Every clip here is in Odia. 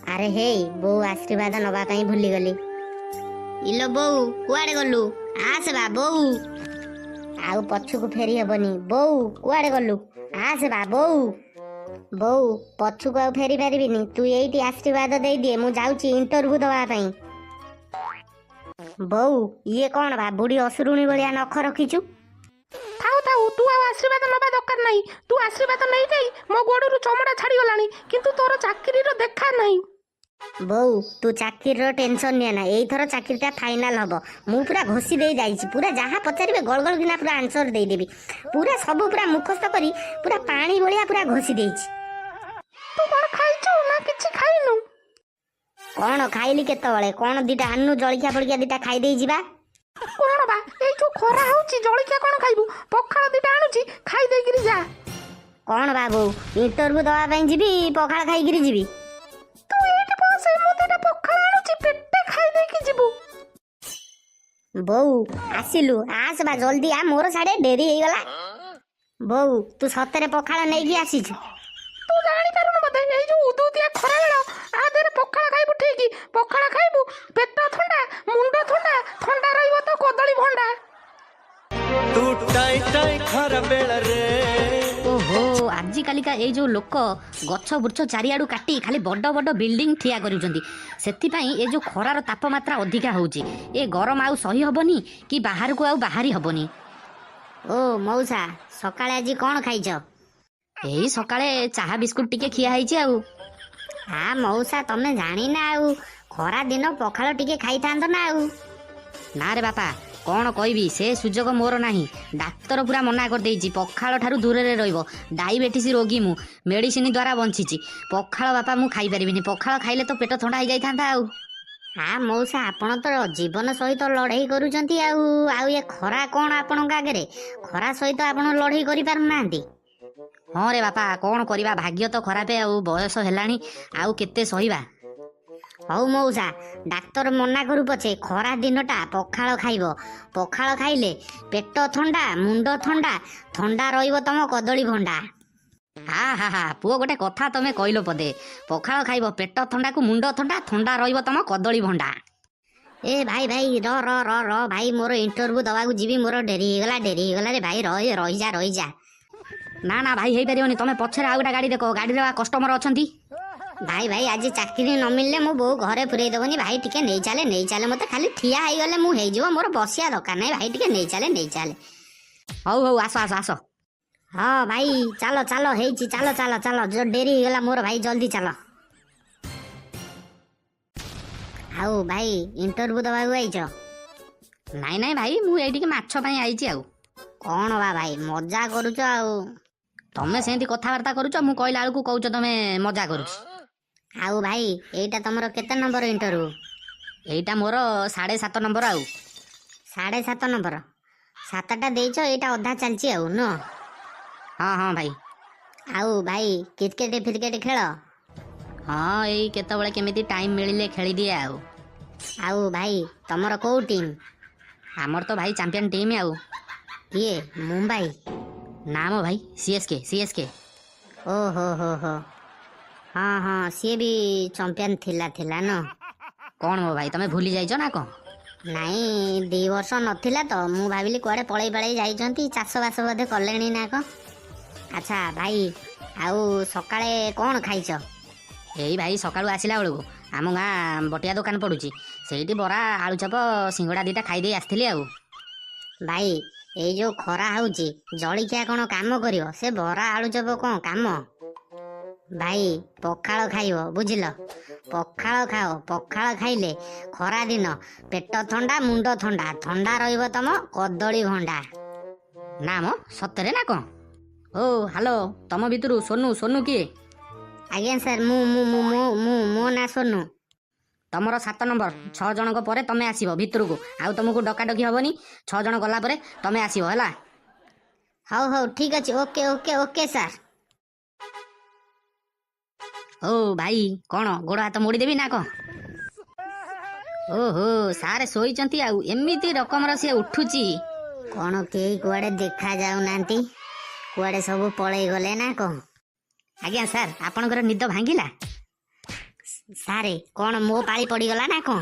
ଆରେ ହେଇ, ବୋଉ ଆଶୀର୍ବାଦ ନବା ପାଇଁ ଭୁଲିଗଲି। ଇଲୋ ବୋଉ, କୁଆଡେ ଗଲୁ? ଆସେ ବା ବୋଉ, ଆଉ ପଛକୁ ଫେରି ହବନି। ବୋଉ, କୁଆଡେ ଗଲୁ? ଆସେ ବା ବୋଉ। ବୋଉ, ପଛକୁ ଆଉ ଫେରି ପାରିବିନି। ତୁ ଏଇଠି ଆଶୀର୍ବାଦ ଦେଇଦିଏ, ମୁଁ ଯାଉଛି ଇଣ୍ଟରଭ୍ୟୁ ଦବା ପାଇଁ। ବୋଉ, ଇଏ କଣ ବା ବୁଢୀ ଅସୁରୁଣୀ ଭଳିଆ ନଖ ରଖିଛୁ? ଥାଉ ଥାଉ, ତୁ ଆଉ ଆଶୀର୍ବାଦ ନେବା ଦରକାର ନାହିଁ। ତୁ ଆଶୀର୍ବାଦ ନେଇ ଦେଇ ମୋ ଗୋଡ଼ରୁ ଚମଡ଼ା ଛାଡ଼ିଗଲାଣି, କିନ୍ତୁ ତୋର ଚାକିରିର ଦେଖା ନାହିଁ। ବୋଉ, ତୁ ଚାକିରିର ଟେନସନ୍ ନିଏ ନା। ଏଇଥର ଚାକିରିଟା ଫାଇନାଲ ହବ। ମୁଁ ପୁରା ଘୋଷି ଦେଇ ଯାଇଛି। ପୁରା ଯାହା ପଚାରିବେ ଗଳ ଗଳ କିନା ପୁରା ଆନ୍ସର ଦେଇଦେବି। ପୁରା ସବୁ ପୁରା ମୁଖସ୍ଥ କରି ପୁରା ପାଣି ଭଳିଆ ପୁରା ଘୋଷି ଦେଇଛି। ତୁ କଣ ଖାଇଛୁ ନା କିଛି ଖାଇନୁ? କଣ ଖାଇଲି କେତେବେଳେ? କଣ ଦିଟା ଆଣନୁ, ଜଳଖିଆ ଫଳିଖିଆ ଦିଟା ଖାଇ ଦେଇ ଯିବା। କଣ ବା, ଏଇ ଯୋଉ ଖରା ହଉଛି, ଜଳଖିଆ କଣ ଖାଇବୁ? ପଖାଳ ଦିଟା ଆଣୁଛି, ଖାଇ ଦେଇକିରି ଯା। କଣ ବା ବୋଉ, ଇଣ୍ଟରଭ୍ୟୁ ଦବା ପାଇଁ ଯିବି, ପଖାଳ ଖାଇକିରି ଯିବି? ତୁ ଏଇଠି ବସେ, ମୁଁ ଦିଟା ପଖାଳ ଆଣୁଛି, ପେଟେ ଖାଇ ଦେଇକି ଯିବୁ। ବୋଉ, ଆସିଲୁ? ଆସ ବା, ଜଲ୍ଦି ଆ, ମୋର ସାଡେ ଡେରି ହେଇଗଲା। ବୋଉ, ତୁ ସତରେ ପଖାଳ ନେଇକି ଆସିଛୁ? ତୁ ଜାଣିପାରୁନୁ ବୋଧେ, ଏଇ ଯୋଉ ଉଦୁଉଦିଆ ଖରା ବେଳ, ଆ ଦେହରେ ପଖାଳ ଖାଇବୁ ଠିକ। ପଖାଳ ଖାଇବୁ, ପେଟ ଥଣ୍ଡା, ମୁଣ୍ଡ ଥଣ୍ଡା, ଥଣ୍ଡା ରହିବ ତ କଦଳୀ ଭଣ୍ଡା। ତୁ ଟାଇ ଟାଇ ଖରା ବେଳରେ। ଓହୋ, ଆଜିକାଲିକା ଏଇ ଯୋଉ ଲୋକ ଗଛ ବୃଛ ଚାରିଆଡୁ କାଟି ଖାଲି ବଡ଼ ବଡ଼ ବିଲ୍ଡିଂ ଠିଆ କରୁଛନ୍ତି, ସେଥିପାଇଁ ଏ ଯୋଉ ଖରାର ତାପମାତ୍ରା ଅଧିକା ହଉଛି। ଏ ଗରମ ଆଉ ସହି ହବନି କି ବାହାରକୁ ଆଉ ବାହାରି ହବନି। ଓ ମଉସା, ସକାଳେ ଆଜି କଣ ଖାଇଛ? ଏଇ ସକାଳେ ଚାହା ବିସ୍କୁଟ ଟିକେ ଖିଆ ହେଇଛି ଆଉ। ଆ ମଉସା, ତମେ ଜାଣିନା ଆଉ, ଖରା ଦିନ ପଖାଳ ଟିକେ ଖାଇଥାନ୍ତ ନା ଆଉ। ନା ରେ ବାପା, କଣ କହିବି, ସେ ସୁଯୋଗ ମୋର ନାହିଁ। ଡାକ୍ତର ପୁରା ମନା କରିଦେଇଛି, ପଖାଳ ଠାରୁ ଦୂରରେ ରହିବ। ଡାଇବେଟିସ୍ ରୋଗୀ ମୁଁ, ମେଡ଼ିସିନ ଦ୍ୱାରା ବଞ୍ଚିଛି। ପଖାଳ ବାପା ମୁଁ ଖାଇପାରିବିନି। ପଖାଳ ଖାଇଲେ ତ ପେଟ ଥଣ୍ଡା ହେଇଯାଇଥାନ୍ତା ଆଉ। ଆ ମଉସା, ଆପଣ ତ ଜୀବନ ସହିତ ଲଢେଇ କରୁଛନ୍ତି ଆଉ। ଆଉ ଏ ଖରା କଣ ଆପଣଙ୍କ ଆଗରେ? ଖରା ସହିତ ଆପଣ ଲଢେଇ କରିପାରୁନାହାନ୍ତି? ହଁ ରେ ବାପା, କଣ କରିବା, ଭାଗ୍ୟ ତ ଖରାପ ଆଉ। ବୟସ ହେଲାଣି, ଆଉ କେତେ ସହିବା? ହଉ ମଉସା, ଡାକ୍ତର ମନା କରୁ ପଛେ ଖରା ଦିନଟା ପଖାଳ ଖାଇବ। ପଖାଳ ଖାଇଲେ ପେଟ ଥଣ୍ଡା, ମୁଣ୍ଡ ଥଣ୍ଡା, ଥଣ୍ଡା ରହିବ ତମ କଦଳୀ ଭଣ୍ଡା। ହା ହା ହା, ପୁଅ, ଗୋଟେ କଥା ତମେ କହିଲ ପଦେ। ପଖାଳ ଖାଇବ, ପେଟ ଥଣ୍ଡାକୁ ମୁଣ୍ଡ ଥଣ୍ଡା, ଥଣ୍ଡା ରହିବ ତମ କଦଳୀ ଭଣ୍ଡା। ଏ ଭାଇ, ଭାଇ, ର ର ର ର ଭାଇ, ମୋର ଇଣ୍ଟରଭ୍ୟୁ ଦବାକୁ ଯିବି। ମୋର ଡେରି ହେଇଗଲା, ଡେରି ହେଇଗଲା ରେ ଭାଇ, ରହିଯା, ରହିଯା। ନା ନା ଭାଇ, ହେଇପାରିବନି। ତମେ ପଛରେ ଆଉ ଗୋଟେ ଗାଡ଼ି ଦେଖ, ଗାଡ଼ିରେ ବା କଷ୍ଟମର ଅଛନ୍ତି। ଭାଇ, ଭାଇ, ଆଜି ଚାକିରି ନ ମିଳିଲେ ମୋ ବୋଉ ଘରେ ପୁରେଇ ଦେବନି। ଭାଇ, ଟିକେ ନେଇ ଚାଲେ, ନେଇ ଚାଲେ ମତେ। ଖାଲି ଠିଆ ହେଇଗଲେ ମୁଁ ହେଇଯିବ, ମୋର ବସିବା ଦରକାର ନାହିଁ। ଭାଇ, ଟିକେ ନେଇ ଚାଲେ, ନେଇ ଚାଲେ। ହଉ ହଉ, ଆସ ଆସ ଆସ। ହଁ ଭାଇ, ଚାଲ ଚାଲ, ହେଇଛି, ଚାଲ ଚାଲ ଚାଲ। ଡେରି ହେଇଗଲା ମୋର ଭାଇ, ଜଲ୍ଦି ଚାଲ। ଆଉ ଭାଇ, ଇଣ୍ଟରଭ୍ୟୁ ଦବାକୁ ଆଇଛ? ନାଇଁ ନାଇଁ ଭାଇ, ମୁଁ ଏଇଠିକି ମାଛ ପାଇଁ ଆଇଛି ଆଉ। କଣ ବା ଭାଇ, ମଜା କରୁଛ ଆଉ? ତମେ ସେମିତି କଥାବାର୍ତ୍ତା କରୁଛ, ମୁଁ କହିଲା ବେଳକୁ କହୁଛ ତମେ ମଜା କରୁଛି। ଆଉ ଭାଇ, ଏଇଟା ତମର କେତେ ନମ୍ବର ଇଣ୍ଟରଭ୍ୟୁ? ଏଇଟା ମୋର 7.5 ନମ୍ବର ଆଉ। 7.5 ନମ୍ବର? ସାତଟା ଦେଇଛ, ଏଇଟା ଅଧା ଚାଲିଛି ଆଉ, ନୁହଁ? ହଁ ହଁ ଭାଇ। ଆଉ ଭାଇ, କ୍ରିକେଟ ଫିରିକେଟ ଖେଳ? ହଁ, ଏଇ କେତେବେଳେ କେମିତି ଟାଇମ୍ ମିଳିଲେ ଖେଳିଦିଏ ଆଉ। ଆଉ ଭାଇ, ତମର କୋଉ ଟିମ୍? ଆମର ତ ଭାଇ ଚାମ୍ପିୟନ ଟିମ୍ ଆଉ। କିଏ, ମୁମ୍ବାଇ? ନା ମୋ ଭାଇ, ସିଏସ୍କେ, ସିଏସ୍କେ। ଓ ହୋ ହୋ ହୋ, ହଁ ହଁ, ସିଏ ବି ଚମ୍ପିଆନ ଥିଲା, ଥିଲା ନ? କଣ ମୋ ଭାଇ, ତମେ ଭୁଲି ଯାଇଛ ନା କଣ? ନାଇଁ, 2 ବର୍ଷ ନଥିଲା ତ, ମୁଁ ଭାବିଲି କୁଆଡ଼େ ପଳେଇ ପଳେଇ ଯାଇଛନ୍ତି, ଚାଷବାସ ବୋଧେ କଲେଣି ନା କଣ। ଆଚ୍ଛା ଭାଇ, ଆଉ ସକାଳେ କଣ ଖାଇଛ? ଏଇ ଭାଇ, ସକାଳୁ ଆସିଲା ବେଳକୁ ଆମ ଗାଁ ବଟିଆ ଦୋକାନ ପଡୁଛି, ସେଇଠି ବରା, ଆଳୁଚପ, ସିଙ୍ଗଡ଼ା ଦିଟା ଖାଇଦେଇ ଆସିଥିଲି ଆଉ। ଭାଇ, ଏଇ ଯୋଉ ଖରା ହଉଛି, ଜଳିଖିଆ କଣ କାମ କରିବ? ସେ ବରା ଆଳୁଚପ କଣ କାମ? ଭାଇ, ପଖାଳ ଖାଇବ, ବୁଝିଲ? ପଖାଳ ଖାଅ। ପଖାଳ ଖାଇଲେ ଖରା ଦିନ ପେଟ ଥଣ୍ଡା, ମୁଣ୍ଡ ଥଣ୍ଡା, ଥଣ୍ଡା ରହିବ ତମ କଦଳୀ ଭଣ୍ଡା। ନା ମ, ସତରେ ନା କଣ? ଓ ହାଲୋ, ତମ ଭିତରୁ ସୋନୁ, ସୋନୁ କିଏ? ଆଜ୍ଞା ସାର୍, ମୁଁ ମୁଁ ମୁଁ ମୁଁ ମୁଁ ମୋ ନାଁ ସୋନୁ। ତମର 7 ନମ୍ବର। 6 ଜଣଙ୍କ ପରେ ତମେ ଆସିବ ଭିତରକୁ। ଆଉ ତମକୁ ଡକାଡକି ହବନି। 6 ଜଣ ଗଲା ପରେ ତମେ ଆସିବ, ହେଲା? ହଉ ହଉ, ଠିକ ଅଛି। Okay okay okay sir. ଓ ଭାଇ, କଣ ଗୋଡ଼ ହାତ ମୋଡ଼ିଦେବି ନା କଣ? ଓହୋ, ସାରେ ଶୋଇଛନ୍ତି ଆଉ, ଏମିତି ରକମର ସିଏ ଉଠୁଛି। କଣ କେହି କୁଆଡେ ଦେଖା ଯାଉନାହାନ୍ତି? କୁଆଡେ ସବୁ ପଳେଇ ଗଲେ ନା କଣ? ଆଜ୍ଞା ସାର୍, ଆପଣଙ୍କର ନିଦ ଭାଙ୍ଗିଲା? ସାରେ, କ'ଣ ମୋ ପାଳି ପଡ଼ିଗଲା ନା କ'ଣ?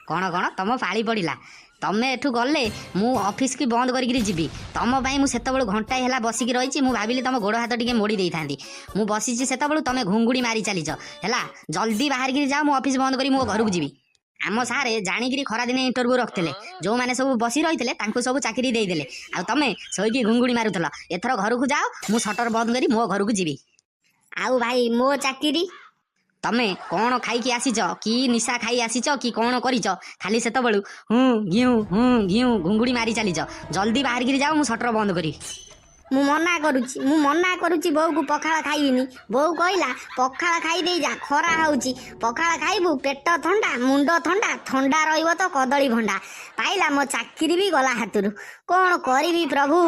କ'ଣ କ'ଣ ତମ ପାଳି ପଡ଼ିଲା? ତମେ ଏଠୁ ଗଲେ ମୁଁ ଅଫିସକି ବନ୍ଦ କରିକିରି ଯିବି। ତମ ପାଇଁ ମୁଁ ସେତେବେଳୁ ଘଣ୍ଟାଏ ହେଲା ବସିକି ରହିଛି। ମୁଁ ଭାବିଲି ତମ ଗୋଡ଼ ହାତ ଟିକେ ମୋଡ଼ି ଦେଇଥାନ୍ତି। ମୁଁ ବସିଛି ସେତେବେଳୁ, ତମେ ଘୁଙ୍ଗୁଡ଼ି ମାରି ଚାଲିଛ। ହେଲା, ଜଲ୍ଦି ବାହାରିକିରି ଯାଅ, ମୁଁ ଅଫିସ ବନ୍ଦ କରି ମୋ ଘରକୁ ଯିବି। ଆମ ସାରେ ଜାଣିକିରି ଖରାଦିନେ ଇଣ୍ଟରଭ୍ୟୁ ରଖିଥିଲେ। ଯେଉଁମାନେ ସବୁ ବସି ରହିଥିଲେ, ତାଙ୍କୁ ସବୁ ଚାକିରି ଦେଇଦେଲେ, ଆଉ ତମେ ଶୋଇକି ଘୁଙ୍ଗୁଡ଼ି ମାରୁଥିଲ। ଏଥର ଘରକୁ ଯାଅ, ମୁଁ ସଟର ବନ୍ଦ କରି ମୋ ଘରକୁ ଯିବି। ଆଉ ଭାଇ, ମୋ ଚାକିରି? ତମେ କ'ଣ ଖାଇକି ଆସିଛ କି, ନିଶା ଖାଇ ଆସିଛ କି, କ'ଣ କରିଛ? ଖାଲି ସେତେବେଳୁ ହୁଁ ଘିଉଁ ହୁଁ ଘିଉଁ ଘୁଙ୍ଗୁଡ଼ି ମାରି ଚାଲିଛ। ଜଲ୍ଦି ବାହାରିକିରି ଯାଅ, ମୁଁ ସଟର ବନ୍ଦ କରିବି। ମୁଁ ମନା କରୁଛି, ମୁଁ ମନା କରୁଛି ବୋଉକୁ, ପଖାଳ ଖାଇବିନି। ବୋଉ କହିଲା, ପଖାଳ ଖାଇ ଦେଇ ଯା, ଖରା ହଉଛି, ପଖାଳ ଖାଇବୁ, ପେଟ ଥଣ୍ଡା, ମୁଣ୍ଡ ଥଣ୍ଡା, ଥଣ୍ଡା ରହିବ ତ କଦଳୀ ଭଣ୍ଡା। ପାଇଲା, ମୋ ଚାକିରି ବି ଗଲା ହାତରୁ। କ'ଣ କରିବି ପ୍ରଭୁ?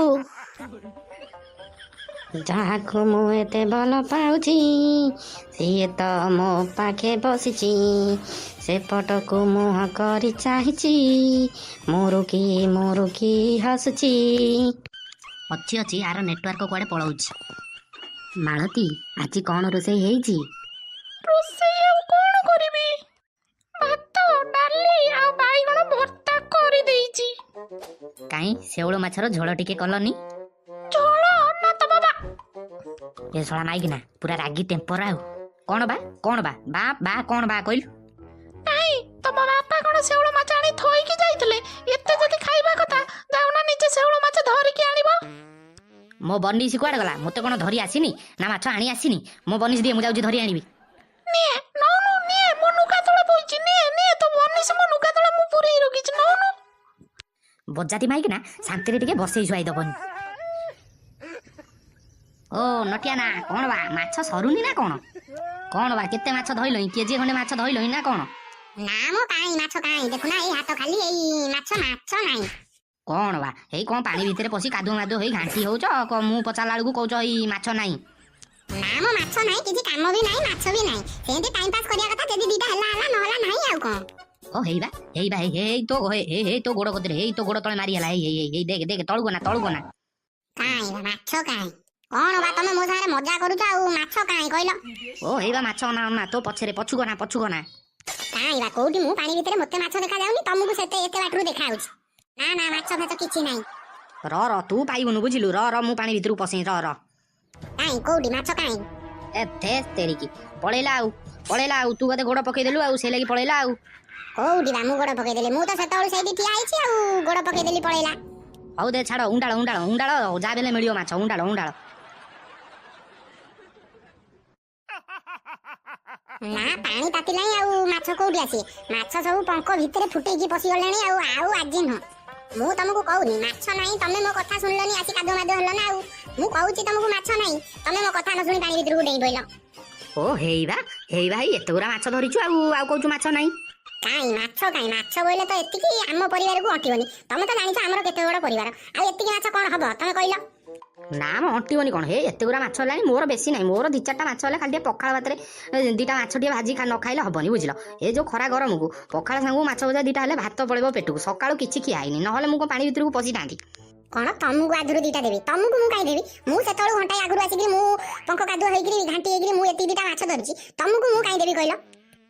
ଯାହାକୁ ମୁଁ ଏତେ ଭଲ ପାଉଛି, ସିଏ ତ ମୋ ପାଖେ ବସିଛି। ସେପଟକୁ ମୁହଁ କରି ଚାହିଁଛି, ମୁରୁକି ମୁରୁକି ହସୁଛି। ଅଛି ଅଛି, ଆର ନେଟୱାର୍କ କୁଆଡ଼େ ପଳାଉଛି। ମାଳତୀ, ଆଜି କ'ଣ ରୋଷେଇ ହେଇଛି? ରୋଷେଇ ଆଉ କଣ କରିବି, ଭାତ, ଡାଲି ଆଉ ବାଇଗଣ ଭର୍ତ୍ତା କରିଦେଇଛି। କାଇଁ, ଶେଉଳ ମାଛର ଝୋଳ ଟିକେ କଲନି? ଝୋଳ ନା ତ ବାବା। ଏ ଶଳା ମାଇକିନା ପୁରା ରାଗି ଟେମ୍ପର। ଆଉ କ'ଣ ବା, କ'ଣ ବା, ବା ବା, କ'ଣ ବା କହିଲୁ? କାଇଁ, ତମ ବାପା କଣ ଶେଉଳ ମାଛ ଆଣି ଥୋଇକି ଯାଇଥିଲେ? ଏତେ ଯଦି ଖାଇବା କଥା, ଯାଉନା ନିଜେ ଶେଉଳ ମାଛ ଧରିକି ଆଣିବ। ମୋ ବନିଶି କୁଆଡ଼େ ଗଲା? ମୋତେ କ'ଣ ଧରି ଆସିନି ନା ମାଛ ଆଣି ଆସିନି? ମୋ ବନିଶି ଦିଏ, ମୁଁ ଯାଉଛି ଧରି ଆଣିବି। ନିଏ, ନଉନୁ, ନିଏ, ମୋ ନୁଗା ତଳେ ପଇଛି, ନିଏ ନିଏ ତୋ ବନିଶି, ମୋ ନୁଗା ତଳେ ମୁଁ ପୁରେଇ ରଖିଛି, ନଉନୁ। ବଜାତି ମାଇକିନା ଶାନ୍ତିରେ ଟିକେ ବସେଇ ଶୁଆଇ ଦବନି। ଓ ନଟିଆ ନା, କ'ଣ ବା, ମାଛ ସରୁନି ନା କ'ଣ? କ'ଣ ବା, କେତେ ମାଛ ଧଇଲଇଁ? କେଜିଏ ଖଣ୍ଡେ ମାଛ ଧଇଲଇଁ ନା କ'ଣ? ନା ମ, କାଇଁ ମାଛ କାଇଁ? ଦେଖୁନା, ଏଇ ହାତ ଖାଲି, ଏଇ ମାଛ, ମାଛ ନାହିଁ। କ'ଣ ବା, ଏଇ କ'ଣ ପାଣି ଭିତରେ ପଶି କାଦୁଅ ମାଦୁଅ ହେଇ ଘାଣ୍ଟି ହଉଛ? ମୁଁ ପଚାରିଲା ବେଳକୁ କହୁଛ ଏଇ ମାଛ ନାହିଁ। ନା ମ, ମାଛ ନାହିଁ, କିଛି କାମ ବି ନାହିଁ, ମାଛ ବି ନାହିଁ। ସେମିତି ଟାଇମ ପାସ୍ କରିବା କଥା। ଯଦି ଦିଟା ହେଲା ହେଲା, ନହେଲା ନାହିଁ, ଆଉ କ'ଣ? ଓ ହେଇ ବା, ହେଇ ବା, ହେଇ ହେଇ ତୋ ହେଇ ହେଇ ହେଇ ତୋ ଗୋଡ଼ କତିରେ, ହେଇ ତୋ ଗୋଡ଼ ତଳେ ମାରି ହେଲା। ହେଇ ହେଇ ହେଇ ହେଇ, ଦେଖେ ଦେଖେ, ତଳକୁ ନା, ତଳକୁ ନା। କାଇଁ ବା ମାଛ କାଇଁ? କ'ଣ ବା, ତମେ ମୋ ସାଙ୍ଗରେ ମଜା କରୁଛ? ଆଉ ମାଛ କାଇଁ କହିଲ? ଓ ହେଇ ବା, ମାଛ ନା ନା, ତୋ ପଛରେ, ପଛକୁ ନା, ପଛକୁ ନା। କାଇଁ ବା, କୋଉଠି? ମୁଁ ପାଣି ଭିତରେ, ମତେ ମାଛ ଦେଖା ଯାଉନି, ତମକୁ ସେତେ ଏତେ ବାଟରୁ ଦେଖା ଯାଉଛି। ନା ନା, ମାଛ ଫାଛ କିଛି ନାହିଁ। ର ର, ତୁ ପାଇବୁନୁ, ବୁଝିଲୁ? ର ର, ମୁଁ ପାଣି ଭିତରକୁ ପଶେଇ, ର ର। କାଇଁ, କୋଉଠି ମାଛ କାଇଁ? ଏ ଧେସ୍ ତେରିକି, ପଳେଇଲା ଆଉ, ପଳେଇଲା ଆଉ। ତୁ ବୋଧେ ଗୋଡ଼ ପକେଇଦେଲୁ ଆଉ, ସେ ଲାଗି ପଳେଇଲା ଆଉ। କୋଉଠି ବା ମୁଁ ଗୋଡ଼ ପକେଇଦେଲି? ମୁଁ ତ ସେତେବେଳୁ ସେଇଠି ଠିଆ ହେଇଛି, ଆଉ ଗୋଡ଼ ପକେଇଦେଲି ପଳେଇଲା? ହଉ ଦେ, ଛାଡ଼, ଉଣ୍ଡାଳ ଉଣ୍ଡାଳ ଉଣ୍ଡାଳ, ଯାହା ବେଲେ ମିଳିବ ମାଛ, ଉଣ୍ଡାଳ ଉଣ୍ଡାଳ। ନା, ପାଣି ତାତିଲାଣି, ଆଉ ମାଛ କୋଉଠି ଆସିବେ? ମାଛ ସବୁ ପଙ୍କ ଭିତରେ ଫୁଟେଇକି ପଶିଗଲେଣି। ଆଉ ଆଉ ଆଜି ନୁହଁ। ମୁଁ ତମକୁ କହୁନି ମାଛ ନାହିଁ? ତମେ ମୋ କଥା ଶୁଣିଲନି, ଆସି କାଦୁଅ ମାଦୁଅ ହେଲ ନା। ଆଉ ମୁଁ କହୁଛି ତମକୁ ମାଛ ନାହିଁ, ତମେ ମୋ କଥା ନ ଶୁଣି ପାଣି ଭିତରକୁ ଡେଇଁ ପଇଲ। ଓ ହେଇ ବା, ହେଇ ବା, ହେଇ ଏତେ ଗୁରା ମାଛ ଧରିଛୁ, ଆଉ ଆଉ କହୁଛୁ ମାଛ ନାହିଁ। କାଇଁ ମାଛ କାଇଁ? ମାଛ ବୋଇଲେ ତ ଏତିକି ଆମ ପରିବାରକୁ ଅଣ୍ଟିବନି। ତମେ ତ ଜାଣିଛ ଆମର କେତେ ବଡ ପରିବାର, ଆଉ ଏତିକି ମାଛ କଣ ହବ, ତମେ କହିଲ? ନା ମ, ଅଣ୍ଟିବନି କ'ଣ? ହେ, ଏତେ ଗୁରା ମାଛ ହେଲାଣି, ମୋର ବେଶୀ ନାହିଁ। ମୋର ଦି ଚାରିଟା ମାଛ ହେଲେ, ଖାଲି ଟିକେ ପଖାଳ ଭାତରେ ଦିଟା ମାଛ ଟିକେ ଭାଜି ନ ଖାଇଲେ ହବନି, ବୁଝିଲ? ଏ ଯୋଉ ଖରା ଗରମକୁ ପଖାଳ ସାଙ୍ଗକୁ ମାଛ ଭଜା ଦିଟା ହେଲେ ଭାତ ପଳେଇବ ପେଟକୁ। ସକାଳୁ କିଛି ଖିଆ ହେଇନି, ନହେଲେ ମୁଁ କ'ଣ ପାଣି ଭିତରକୁ ପଶିଥାନ୍ତି? କଣ, ତମକୁ ଆଗରୁ ଦିଟା ଦେବି? ତମକୁ ମୁଁ କାଇଁ ଦେବି? ମୁଁ ସେତେବେଳୁ ଘଣ୍ଟାଏ ଆଗରୁ ଆସିକିରି, ମୁଁ ପଙ୍କ କାଦୁଅ ହେଇକିରି ଘାଣ୍ଟି ହେଇକିରି ମୁଁ ଏତିକି ଦିଟା ମାଛ ଧରିଛି, ତମକୁ ମୁଁ କାଇଁ ଦେବି କହିଲ?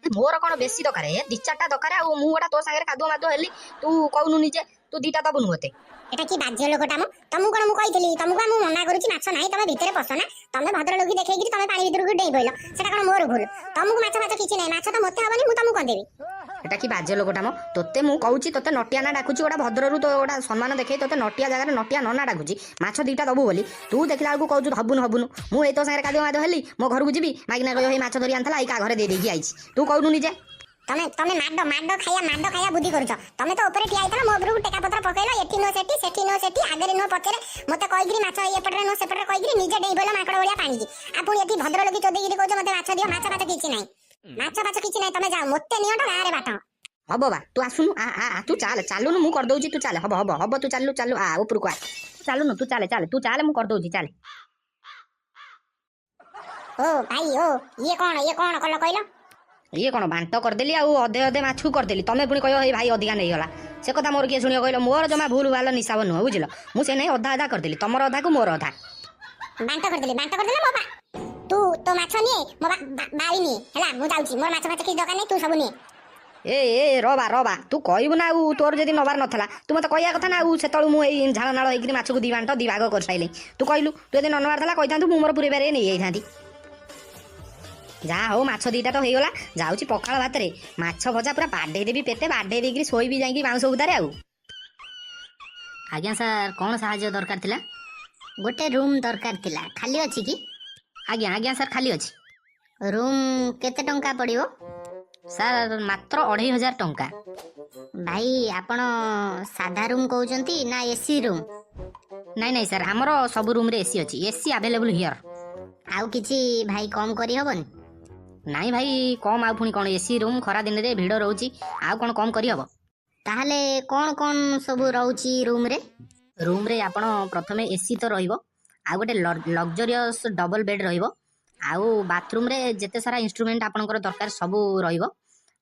ମୋର କ'ଣ ବେଶୀ ଦରକାର? ଏ ଦି ଚାରିଟା ଦରକାର। ଆଉ ମୁଁ ଗୋଟା ତୋ ସାଙ୍ଗରେ କାଦୁଅ ମାଦୁଅ ହେଲି, ତୁ କହୁନୁ ନିଜେ, ତୁ ଦିଟା ଦବୁନୁ ମତେ? ଏଟା କି ବାଜ୍ୟ ଲୋକଟା ମ! ତମକୁ କଣ ମୁଁ କହିଥିଲି? ତମକୁ ମୁଁ ମନା କରୁଛି ମାଛ ନାହିଁ, ତମେ ଭିତରେ ପଶ ନା। ତମେ ଭଦ୍ରଲୋକି ଦେଖେଇକିରି ତମେ ପାଣି ଭିତରକୁ ଡେଇଁ ପଇଲ, ସେଟା କଣ ମୋର ଭୁଲ? ତମକୁ ମାଛ ଫାଛ କିଛି ନାହିଁ, ମାଛ ତ ମତେ ହବନି, ମୁଁ ତମକୁ କଣ ଦେବି? ଏଟା କି ବାଜେ ଲୋକଟା ମ! ତୋତେ ମୁଁ କହୁଛି, ତୋତେ ନଟିଆ ନା ଡାକୁଛି, ଗୋଟା ଭଦ୍ରରୁ ତୋ ଗୋଟା ସମ୍ମାନ ଦେଖେଇ ତୋତେ ନଟିଆ ଜାଗାରେ ନଟିଆ ନନା ଡାକୁଛି, ମାଛ ଦିଟା ଦବୁ ବୋଲି। ତୁ ଦେଖିଲା ବେଳକୁ କହୁଛୁ ହବୁନୁ ହବୁନୁ। ମୁଁ ଏଇ ତୋ ସାଙ୍ଗରେ କାଦୁଅ ମାଦୁଅ ହେଲି, ମୋ ଘରକୁ ଯିବି, ମାଇକିନା କହିବ ହେଇ ମାଛ ଧରି ଆଣିଥିଲା, ଏଇ କାହା ଘରେ ଦେଇ ଦେଇକି ଆଇଛି। ତୁ କହୁନୁ ନିଜେ? ତମେ ତମେ ମାଡ ମାଡ ଖାଇବା, ମାଡ ଖାଇବା ବୁଦ୍ଧି କରୁଛ। ତମେ ତ ଉପରେ ଠିଆ ହେଇଥିଲ, ମୋ ଉପରକୁ ଟେକା ପତ୍ର ପକେଇଲ, ଏଠି ନୁହଁ ସେଠି, ସେଠି ନୁହଁ ସେଠି, ଆଗରେ ନୁହଁ ପଛରେ। ମତେ କହିକିରି ମାଛ ଏଇ ଏପଟରେ ନୁହଁ ସେପଟରେ କହିକିରି ନିଜେ ଡେଇଁ ପଇଲ ମାଙ୍କଡ ଭଳିଆ ପାଣିକି। ଆଉ ପୁଣି ଏଠି ଭଦ୍ରଲୋକି ଚୋଦେଇକିରି କହୁଛ ମତେ ମାଛ ଦିଅ। ମାଛ ଫାଛ କିଛି ନାହିଁ, ମାଛ ଫାଛ କିଛି ନାହିଁ। ତମେ ଯାଅ, ମତେ ନିଅଣ୍ଟ, ଗାଁରେ ବାଟ। ହବ ବା, ତୁ ଆସୁନୁ, ଆ ଆ ଆ, ତୁ ଚାଲେ, ଚାଲୁନୁ, ମୁଁ କରିଦଉଛି, ତୁ ଚାଲେ। ହବ ହବ ହବ, ତୁ ଚାଲୁ ଚାଲୁ, ଆ ଉପରକୁ ଆ, ଚାଲୁନୁ, ତୁ ଚାଲେ ଚାଲେ, ତୁ ଚାଲେ, ମୁଁ କରିଦଉଛି, ଚାଲେ। ଓ ଭାଇ ଓ, ଇଏ କଣ, ଇଏ କଣ କଲ କହିଲ? ଇଏ କ'ଣ, ବାଣ୍ଟ କରିଦେଲି ଆଉ ଅଧେ ଅଧେ ମାଛକୁ କରିଦେଲି। ତମେ ପୁଣି କହିବ ଏଇ ଭାଇ ଅଧିକା ନେଇଗଲା। ସେ କଥା ମୋର କିଏ ଶୁଣିବ କହିଲ? ମୋର ଜମା ଭୁଲ ଭାଲ ନିଶାବ ନୁହଁ, ବୁଝିଲ? ମୁଁ ସେ ନେଇ ଅଧା ଅଧା କରିଦେଲି, ତମର ଅଧାକୁ ମୋର ଅଧା। ବାଣ୍ଟ କରିଦେଲି, ବାଣ୍ଟ କରିଦେଲେ ମୋ ପା ତୁ ତୋ ମାଛ ନିଏ, ମୋ ବାଳି ନିଏ, ହେଲା? ମୁଁ ଯାଉଛି, ମୋର ମାଛ ଫାଛ କିଛି ଦରକାର ନାହିଁ, ତୁ ସବୁ ନିଏ। ଏ ଏ, ରବା ରବା, ତୁ କହିବୁ ନା ଆଉ। ତୋର ଯଦି ନବାର ନଥିଲା, ତୁ ମତେ କହିବା କଥା ନା ଆଉ। ସେତେବେଳୁ ମୁଁ ଏଇ ଝାଳ ନାଳ ହେଇକିରି ମାଛକୁ ଦି ବାଣ୍ଟ ଦି ଭାଗ କରିସାରିଲି। ତୁ କହିଲୁ, ତୁ ଯଦି ନ ନେବାର ଥିଲା କହିଥାନ୍ତୁ, ମୁଁ ମୋର ପୁରେଇ ପାରିବେ ନେଇଯାଇଥାନ୍ତି। ଯାହା ହଉ, ମାଛ ଦିଟା ତ ହେଇଗଲା। ଯାଉଛି ପଖାଳ ଭାତରେ ମାଛ ଭଜା ପୁରା ବାଡେଇ ଦେବି, ପେଟେ ବାଡେଇ ଦେଇକିରି ଶୋଇବି ଯାଇକି ବାଉଁଶ ବୁଦାରେ ଆଉ। ଆଜ୍ଞା ସାର୍, କ'ଣ ସାହାଯ୍ୟ ଦରକାର ଥିଲା? ଗୋଟେ ରୁମ୍ ଦରକାର ଥିଲା, ଖାଲି ଅଛି କି? ଆଜ୍ଞା ଆଜ୍ଞା ସାର୍, ଖାଲି ଅଛି। ରୁମ୍ କେତେ ଟଙ୍କା ପଡ଼ିବ? ସାର୍, ମାତ୍ର 2500 ଟଙ୍କା। ଭାଇ, ଆପଣ ସାଧା ରୁମ୍ କହୁଛନ୍ତି ନା ଏସି ରୁମ୍? ନାଇଁ ନାଇଁ ସାର୍, ଆମର ସବୁ ରୁମ୍ରେ ଏସି ଅଛି। AC available here. ଆଉ କିଛି ଭାଇ କମ୍ କରିହବନି? ନାଇଁ ଭାଇ, କମ୍ ଆଉ ପୁଣି କ'ଣ? ଏସି ରୁମ୍, ଖରା ଦିନରେ ଭିଡ଼ ରହୁଛି, ଆଉ କ'ଣ କମ୍ କରିହବ? ତାହେଲେ କ'ଣ କ'ଣ ସବୁ ରହୁଛି ରୁମ୍ରେ? ରୁମ୍ରେ ଆପଣ ପ୍ରଥମେ ଏସି ତ ରହିବ, ଆଉ ଗୋଟେ ଲକ୍ଜରିୟସ୍ ଡବଲ ବେଡ୍ ରହିବ, ଆଉ ବାଥରୁମ୍ରେ ଯେତେ ସାରା ଇନଷ୍ଟ୍ରୁମେଣ୍ଟ ଆପଣଙ୍କର ଦରକାର ସବୁ ରହିବ,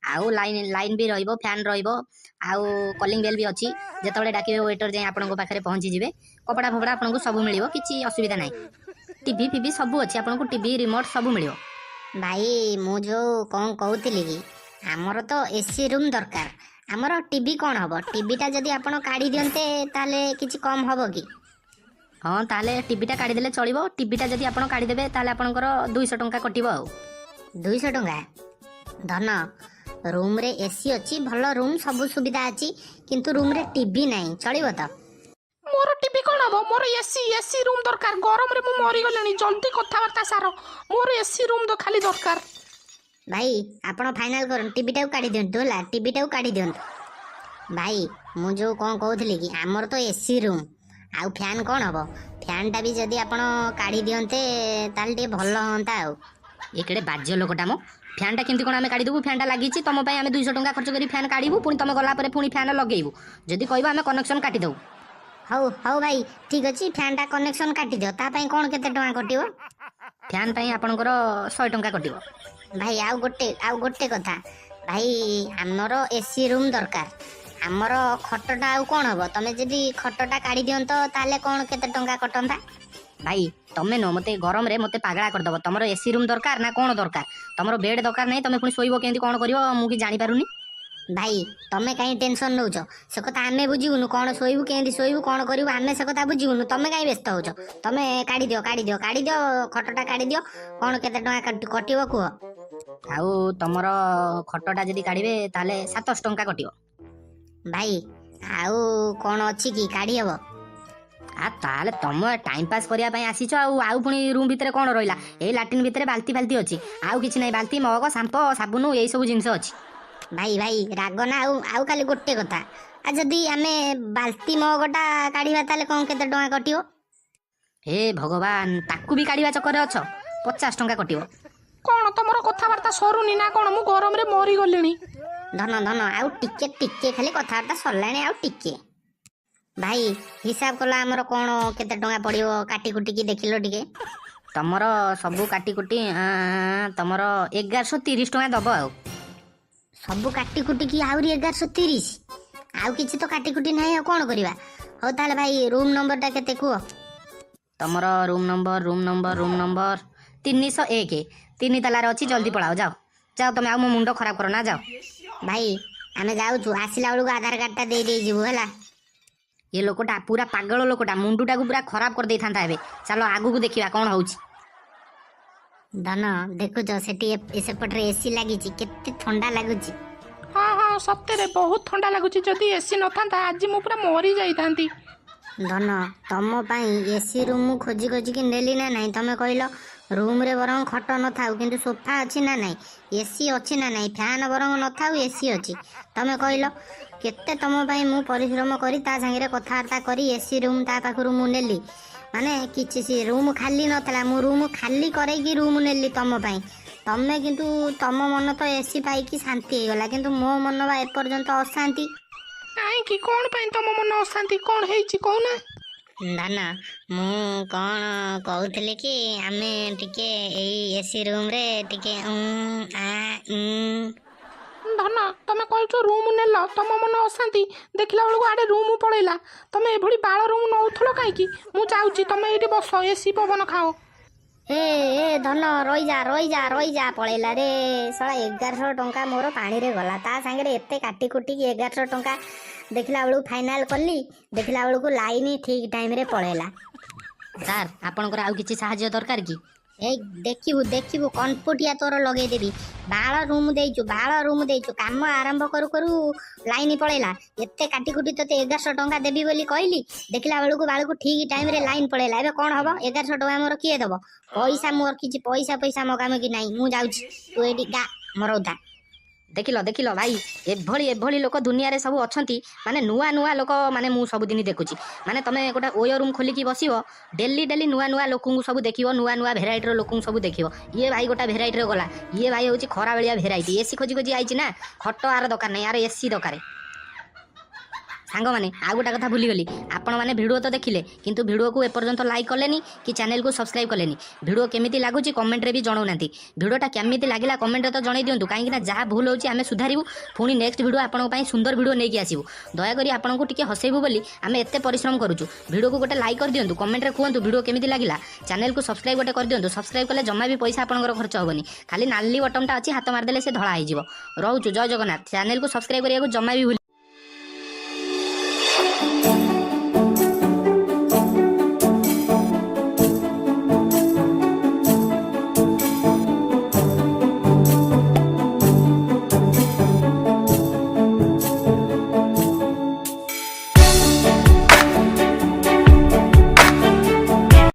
ଆଉ ଲାଇନ୍ ଲାଇନ୍ ବି ରହିବ, ଫ୍ୟାନ୍ ରହିବ, ଆଉ କଲିଂ ବେଲ୍ ବି ଅଛି। ଯେତେବେଳେ ଡାକିବେ, ୱେଟର ଯାଇ ଆପଣଙ୍କ ପାଖରେ ପହଞ୍ଚିଯିବେ। କପଡ଼ା ଫପଡ଼ା ଆପଣଙ୍କୁ ସବୁ ମିଳିବ, କିଛି ଅସୁବିଧା ନାହିଁ। ଟିଭି ଫିଭି ସବୁ ଅଛି, ଆପଣଙ୍କୁ ଟିଭି ରିମୋଟ୍ ସବୁ ମିଳିବ। ଭାଇ, ମୁଁ ଯୋଉ କ'ଣ କହୁଥିଲି କି, ଆମର ତ ଏସି ରୁମ୍ ଦରକାର, ଆମର ଟିଭି କ'ଣ ହବ? ଟିଭିଟା ଯଦି ଆପଣ କାଢ଼ି ଦିଅନ୍ତେ, ତାହେଲେ କିଛି କମ୍ ହବ କି? ହଁ, ତାହେଲେ ଟିଭିଟା କାଢ଼ିଦେଲେ ଚଳିବ। ଟିଭିଟା ଯଦି ଆପଣ କାଢ଼ିଦେବେ, ତାହେଲେ ଆପଣଙ୍କର 200 ଟଙ୍କା କଟିବ ଆଉ। 200 ଟଙ୍କା? ଧନ, ରୁମ୍ରେ ଏସି ଅଛି, ଭଲ ରୁମ୍, ସବୁ ସୁବିଧା ଅଛି, କିନ୍ତୁ ରୁମ୍ରେ ଟିଭି ନାହିଁ, ଚଳିବ ତ? ମୋର ଟିଭି କଣ ହବ? ମୋର ଏସି ରୁମ୍ ଦରକାର। ଗରମରେ ମୁଁ ମରିଗଲିଣି। ଜଲ୍ଦି କଥାବାର୍ତ୍ତା ସାର, ମୋର ଏସି ରୁମ୍ ତ ଖାଲି ଦରକାର। ଭାଇ, ଆପଣ ଫାଇନାଲ କରନ୍ତୁ, ଟିଭିଟାକୁ କାଢ଼ି ଦିଅନ୍ତୁ, ହେଲା? ଟିଭିଟାକୁ କାଢ଼ି ଦିଅନ୍ତୁ। ଭାଇ, ମୁଁ ଯୋଉ କ'ଣ କହୁଥିଲି କି, ଆମର ତ ଏସି ରୁମ୍, ଆଉ ଫ୍ୟାନ୍ କ'ଣ ହବ? ଫ୍ୟାନ୍ଟା ବି ଯଦି ଆପଣ କାଢ଼ି ଦିଅନ୍ତେ, ତାହେଲେ ଟିକେ ଭଲ ହୁଅନ୍ତା ଆଉ। ଏ କେଡ଼େ ବାଜ୍ୟ ଲୋକଟା ମ! ଫ୍ୟାନ୍ଟା କେମିତି କ'ଣ ଆମେ କାଢ଼ିଦେବୁ? ଫ୍ୟାନ୍ଟା ଲାଗିଛି, ତମ ପାଇଁ ଆମେ 200 ଟଙ୍କା ଖର୍ଚ୍ଚ କରି ଫ୍ୟାନ୍ କାଢ଼ିବୁ, ପୁଣି ତମେ ଗଲା ପରେ ପୁଣି ଫ୍ୟାନ୍ ଲଗେଇବୁ? ଯଦି କହିବ, ଆମେ କନେକ୍ସନ୍ କାଟିଦେବୁ। ହଉ ହଉ ଭାଇ, ଠିକ୍ ଅଛି, ଫ୍ୟାନ୍ଟା କନେକ୍ସନ୍ କାଟିଦିଅ। ତା ପାଇଁ କ'ଣ କେତେ ଟଙ୍କା କଟିବ? ଫ୍ୟାନ୍ ପାଇଁ ଆପଣଙ୍କର 100 ଟଙ୍କା କଟିବ। ଭାଇ, ଆଉ ଗୋଟେ କଥା ଭାଇ, ଆମର ଏସି ରୁମ୍ ଦରକାର, ଆମର ଖଟଟା ଆଉ କ'ଣ ହବ? ତମେ ଯଦି ଖଟଟା କାଢ଼ି ଦିଅନ୍ତ, ତାହେଲେ କ'ଣ କେତେ ଟଙ୍କା କଟନ୍ତା? ଭାଇ, ତମେ ନୁହଁ, ମୋତେ ଗରମରେ ମୋତେ ପାଗଳା କରିଦେବ। ତମର ଏସି ରୁମ୍ ଦରକାର ନା କ'ଣ ଦରକାର? ତମର ବେଡ୍ ଦରକାର ନାହିଁ? ତମେ ପୁଣି ଶୋଇବ କେମିତି, କ'ଣ କରିବ, ମୁଁ କି ଜାଣିପାରୁନି। ଭାଇ, ତମେ କାହିଁ ଟେନସନ୍ ନେଉଛ? ସେ କଥା ଆମେ ବୁଝିବୁନୁ? କ'ଣ ଶୋଇବୁ, କେମିତି ଶୋଇବୁ, କ'ଣ କରିବୁ, ଆମେ ସେ କଥା ବୁଝିବୁନୁ? ତମେ କାହିଁ ବ୍ୟସ୍ତ ହଉଛ? ତମେ କାଢ଼ିଦିଅ, କାଢ଼ିଦିଅ, କାଢ଼ିଦିଅ, ଖଟଟା କାଢ଼ିଦିଅ। କ'ଣ କେତେ ଟଙ୍କା କଟିବ କୁହ। ଆଉ ତମର ଖଟଟା ଯଦି କାଢ଼ିବେ, ତାହେଲେ 700 ଟଙ୍କା କଟିବ। ଭାଇ, ଆଉ କ'ଣ ଅଛି କି କାଢ଼ି ହବ? ଆ ତାହେଲେ ତମ ଟାଇମ୍ ପାସ୍ କରିବା ପାଇଁ ଆସିଛ ଆଉ। ଆଉ ପୁଣି ରୁମ୍ ଭିତରେ କ'ଣ ରହିଲା? ଏଇ ଲାଟ୍ରିନ୍ ଭିତରେ ବାଲ୍ତି ଫାଲ୍ତି ଅଛି, ଆଉ କିଛି ନାହିଁ। ବାଲ୍ତି, ମଗ, ସାମ୍ପୋ, ସାବୁନ, ଏଇ ସବୁ ଜିନିଷ ଅଛି। ଭାଇ, ଭାଇ, ରାଗ ନା। ଆଉ ଆଉ ଖାଲି ଗୋଟେ କଥା, ଆଉ ଯଦି ଆମେ ବାଲ୍ତି ମଗଟା କାଢ଼ିବା, ତାହେଲେ କ'ଣ କେତେ ଟଙ୍କା କଟିବ? ହେ ଭଗବାନ, ତାକୁ ବି କାଢ଼ିବା ଚକରେ ଅଛ? 50 ଟଙ୍କା କଟିବ। କଣ ତମର କଥାବାର୍ତ୍ତା ସରୁନି ନା କଣ? ମୁଁ ଗରମରେ ମରିଗଲିଣି। ଧନ, ଧନ, ଆଉ ଟିକେ ଟିକେ ଖାଲି, କଥାବାର୍ତ୍ତା ସରିଲାଣି, ଆଉ ଟିକେ। ଭାଇ, ହିସାବ କଲା, ଆମର କ'ଣ କେତେ ଟଙ୍କା ପଡ଼ିବ, କାଟି କୁଟିକି ଦେଖିଲ ଟିକେ। ତମର ସବୁ କାଟି କୁଟି ତମର 1130 ଟଙ୍କା ଦବ ଆଉ। ସବୁ କାଟି କୁଟିକି ଆହୁରି 1130? ଆଉ କିଛି ତ କାଟି କୁଟି ନାହିଁ, ଆଉ କ'ଣ କରିବା? ହଉ ତାହେଲେ ଭାଇ, ରୁମ୍ ନମ୍ବରଟା କେତେ କୁହ। ତମର room number, room number, room number 301, ତିନି ତାଲାରେ ଅଛି। ଜଲ୍ଦି ପଳାଅ, ଯାଅ ଯାଅ। ତମେ ଆଉ ମୋ ମୁଣ୍ଡ ଖରାପ କର ନା, ଯାଅ। ଭାଇ, ଆମେ ଯାଉଛୁ, ଆସିଲା ବେଳକୁ ଆଧାର କାର୍ଡ଼ଟା ଦେଇ ଦେଇ ଯିବୁ, ହେଲା? ଏ ଲୋକଟା ପୁରା ପାଗଳ ଲୋକଟା, ମୁଣ୍ଡଟାକୁ ପୁରା ଖରାପ କରିଦେଇଥାନ୍ତା ଏବେ। ଚାଲ, ଆଗକୁ ଦେଖିବା କ'ଣ ହଉଛି। ଧନ, ଦେଖୁଛ, ସେଠି ସେପଟରେ ଏସି ଲାଗିଛି, କେତେ ଥଣ୍ଡା ଲାଗୁଛି। ହଁ ହଁ, ସତରେ ବହୁତ ଥଣ୍ଡା ଲାଗୁଛି। ଯଦି ଏସି ନଥାନ୍ତା, ଆଜି ମୁଁ ପୁରା ମରି ଯାଇଥାନ୍ତି। ଧନ, ତମ ପାଇଁ ଏସି ରୁମ୍ ମୁଁ ଖୋଜି ଖୋଜିକି ନେଲି ନା ନାହିଁ, ତମେ କହିଲ? ରୁମ୍ରେ ବରଂ ଖଟ ନଥାଉ, କିନ୍ତୁ ସୋଫା ଅଛି ନା ନାହିଁ? ଏସି ଅଛି ନା ନାହିଁ? ଫ୍ୟାନ୍ ବରଂ ନଥାଉ, ଏସି ଅଛି। ତମେ କହିଲ, କେତେ ତମ ପାଇଁ ମୁଁ ପରିଶ୍ରମ କରି, ତା ସାଙ୍ଗରେ କଥାବାର୍ତ୍ତା କରି ଏସି ରୁମ୍ ତା ପାଖରୁ ମୁଁ ନେଲି। ମାନେ କିଛି ସେ ରୁମ୍ ଖାଲି ନଥିଲା, ମୁଁ ରୁମ୍ ଖାଲି କରେଇକି ରୁମ୍ ନେଲି ତମ ପାଇଁ। ତମେ କିନ୍ତୁ, ତମ ମନ ତ ଏସି ପାଇକି ଶାନ୍ତି ହେଇଗଲା, କିନ୍ତୁ ମୋ ମନ ବା ଏପର୍ଯ୍ୟନ୍ତ ଅଶାନ୍ତି। କାହିଁକି? କଣ ପାଇଁ ତମ ମନ ଅଶାନ୍ତି? କଣ ହେଇଛି କହୁନା? ଧନ, ମୁଁ କ'ଣ କହୁଥିଲି କି, ଆମେ ଟିକେ ଏଇ ଏସି ରୁମ୍ରେ ଟିକେ ଉଁ ଆ ଉଁ। ଧନ, ତମେ କହୁଛ ରୁମ୍ ନେଲ, ତମ ମନ ଅଶାନ୍ତି, ଦେଖିଲା ବେଳକୁ ଆଡ଼େ ରୁମ୍ ପଳେଇଲା। ତମେ ଏଭଳି ବାଳ ରୁମ୍ ନଉଥିଲ କାହିଁକି? ମୁଁ ଯାଉଛି, ତମେ ଏଇଠି ବସ, ଏସି ପବନ ଖାଅ। ଏ ଏ ଧନ, ରହିଯା ରହିଯା ରହିଯା। ପଳେଇଲା ରେ ଶଳା। 1100 ଟଙ୍କା ମୋର ପାଣିରେ ଗଲା। ତା ସାଙ୍ଗରେ ଏତେ କାଟି କୁଟିକି 1100 ଟଙ୍କା ଦେଖିଲା ବେଳକୁ ଫାଇନାଲ କଲି, ଦେଖିଲା ବେଳକୁ ଲାଇନ ଠିକ ଟାଇମରେ ପଳେଇଲା। ସାର୍, ଆପଣଙ୍କର ଆଉ କିଛି ସାହାଯ୍ୟ ଦରକାର କି? ଏଇ ଦେଖିବୁ ଦେଖିବୁ, କନପୁଟିଆ ତୋର ଲଗେଇଦେବି। ବାଳ ରୁମ୍ ଦେଇଛୁ, ବାଳ ରୁମ୍ ଦେଇଛୁ। କାମ ଆରମ୍ଭ କରୁ କରୁ ଲାଇନ ପଳେଇଲା। ଏତେ କାଟି କୁଟି ତୋତେ 1100 ଟଙ୍କା ଦେବି ବୋଲି କହିଲି, ଦେଖିଲା ବେଳକୁ ବାଳକୁ ଠିକ ଟାଇମରେ ଲାଇନ ପଳେଇଲା। ଏବେ କଣ ହବ? 1100 ଟଙ୍କା ମୋର କିଏ ଦବ ପଇସା? ମୋର କିଛି ପଇସା ପଇସା ମଗାମଗି ନାହିଁ। ମୁଁ ଯାଉଛି, ତୁ ଏଇଠି ଗା ମରଉଥା। ଦେଖିଲ ଦେଖିଲ ଭାଇ, ଏଭଳି ଏଭଳି ଲୋକ ଦୁନିଆରେ ସବୁ ଅଛନ୍ତି। ମାନେ ନୂଆ ନୂଆ ଲୋକ ମାନେ ମୁଁ ସବୁଦିନ ଦେଖୁଛି। ମାନେ ତମେ ଗୋଟେ ଓୟୋ ରୁମ୍ ଖୋଲିକି ବସିବ, ଡେଲି ଡେଲି ନୂଆ ନୂଆ ଲୋକଙ୍କୁ ସବୁ ଦେଖିବ, ନୂଆ ନୂଆ ଭେରାଇଟିର ଲୋକଙ୍କୁ ସବୁ ଦେଖିବ। ଇଏ ଭାଇ ଗୋଟେ ଭେରାଇଟିର ଗଲା। ଇଏ ଭାଇ ହେଉଛି ଖରାବେଳିଆ ଭେରାଇଟି। ଏସି ଖୋଜି ଖୋଜି ଆଇଛି ନା, ଖଟ ଆର ଦରକାର ନାହିଁ, ଆର ଏସି ଦରକାର। ସାଙ୍ଗମାନେ, ଆଉ ଗୋଟେ କଥା ଭୁଲିଗଲି। ଆପଣମାନେ ଭିଡ଼ିଓ ତ ଦେଖିଲେ, କିନ୍ତୁ ଭିଡ଼ିଓକୁ ଏପର୍ଯ୍ୟନ୍ତ ଲାଇକ୍ କଲେନି କି ଚ୍ୟାନେଲକୁ ସବସ୍କ୍ରାଇବ୍ କଲେନି। ଭିଡ଼ିଓ କେମିତି ଲାଗୁଛି କମେଣ୍ଟରେ ବି ଜଣାଉନାହାନ୍ତି। ଭିଡ଼ିଓଟା କେମିତି ଲାଗିଲା କମେଣ୍ଟରେ ତ ଜଣାଇ ଦିଅନ୍ତୁ, କାହିଁକିନା ଯାହା ଭୁଲ ହେଉଛି ଆମେ ସୁଧାରିବୁ। ପୁଣି ନେକ୍ସଟ ଭିଡ଼ିଓ ଆପଣଙ୍କ ପାଇଁ ସୁନ୍ଦର ଭିଡ଼ିଓ ନେଇକି ଆସିବୁ। ଦୟାକରି ଆପଣଙ୍କୁ ଟିକେ ହସେଇବୁ ବୋଲି ଆମେ ଏତେ ପରିଶ୍ରମ କରୁଛୁ। ଭିଡ଼ିଓକୁ ଗୋଟେ ଲାଇକ୍ କରିଦିଅନ୍ତୁ, କମେଣ୍ଟରେ କୁହନ୍ତୁ ଭିଡ଼ିଓ କେମିତି ଲାଗିଲା, ଚ୍ୟାନେଲକୁ ସବସ୍କ୍ରାଇବ୍ ଗୋଟେ କରିଦିଅନ୍ତୁ। ସବସ୍କ୍ରାଇବ୍ କଲେ ଜମା ବି ପଇସା ଆପଣଙ୍କର ଖର୍ଚ୍ଚ ହେବନି। ଖାଲି ନାଲି ବଟନଟା ଅଛି, ହାତ ମାରିଦେଲେ ସେ ଧଳା ହେଇଯିବ। ରହୁଛୁ, ଜୟ ଜଗନ୍ନାଥ। ଚ୍ୟାନେଲକୁ ସବସ୍କ୍ରାଇବ୍ କରିବାକୁ ଜମା ବି ଭୁଲି